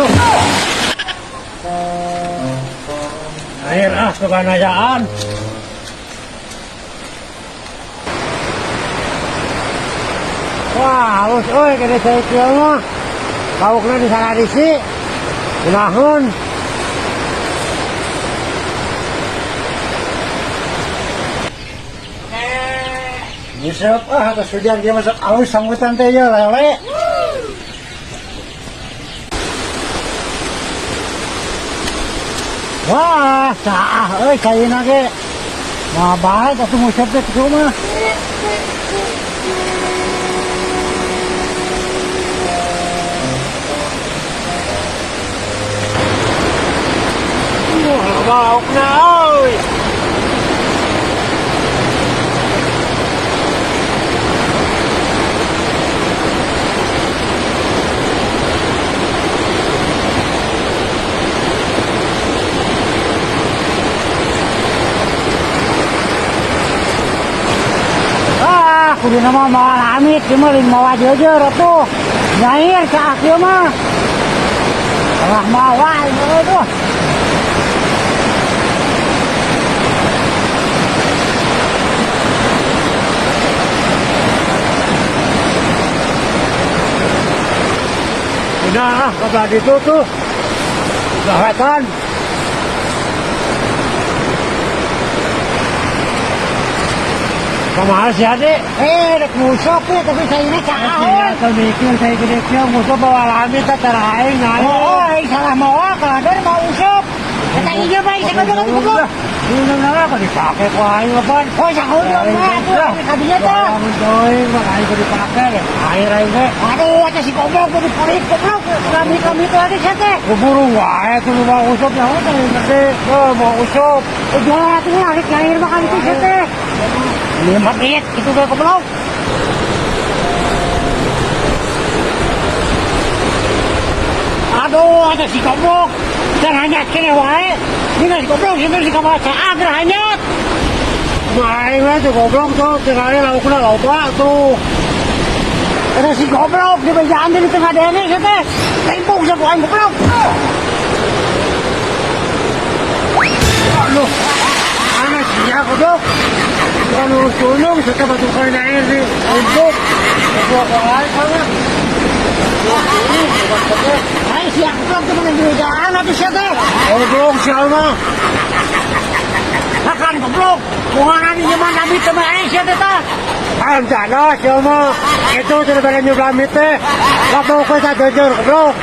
Aduh. Air ah, kebanayaan. Wah, halus euy kene cai kieu mah. Laukna disaradisi. Gunaheun. Nyusep ah atas hujan dia masuk alus sambutan teh ye lele. Wah, caah euy caina ge. Mah bae atuh ngusep teh kitu mah. Wah, loba laukna euy. Ah, kuduna mah moal amit ieu mah lain mawa jeujeur atuh. Nyair caah kieu mah. Kalah mawa ieu tuh. Udah ah, kabelah ditu tuh. Gawetan. Kumaha sih ade? Eh, rek ngusop we tapi caina caah we. Atau mikir saya gede kieu ngusop bawa lami teh cara aing nanya. Oh, aing salah mawa kaladar mau usop. Eta ieu bae sakodo goblok. Ini apa dipake ku aing lepan. Oh, sakodo mah atuh kadinya teh. Lamun teuing mah aing kudu dipake deh. Air aing teh. Aduh, eta si goblok kudu kulit goblok. Kami-kami tuh ada sia teh. Keburu wae tuh nu mau usop nyaho teh gede. Oh, mau usop. Udah atuh rek nyair mah kali itu sia teh. 5 menit itu teh goblok. Aduh, ada si goblok. Dan hanya kene wae. Ini si goblok, ini si goblok. Caah hanyat. Main mah tuh goblok tuh, tinggalnya laukna loba tuh. Ada si goblok di bejaan di tengah dene sia teh. Tempung sia ku aing goblok. Aduh, aneh sia goblok. Bukan urus gunung, serta batu kain air di untuk. Goblok wae sana. Aing sia goblok teh di bejaan atuh sia teh. Goblok sia mah. Makan goblok. Kumaha di zaman Nabi teh mah aing sia teh tah. Ayam jana sia mah. Itu sudah pada nyublamit teh. Lapau ke jujur goblok.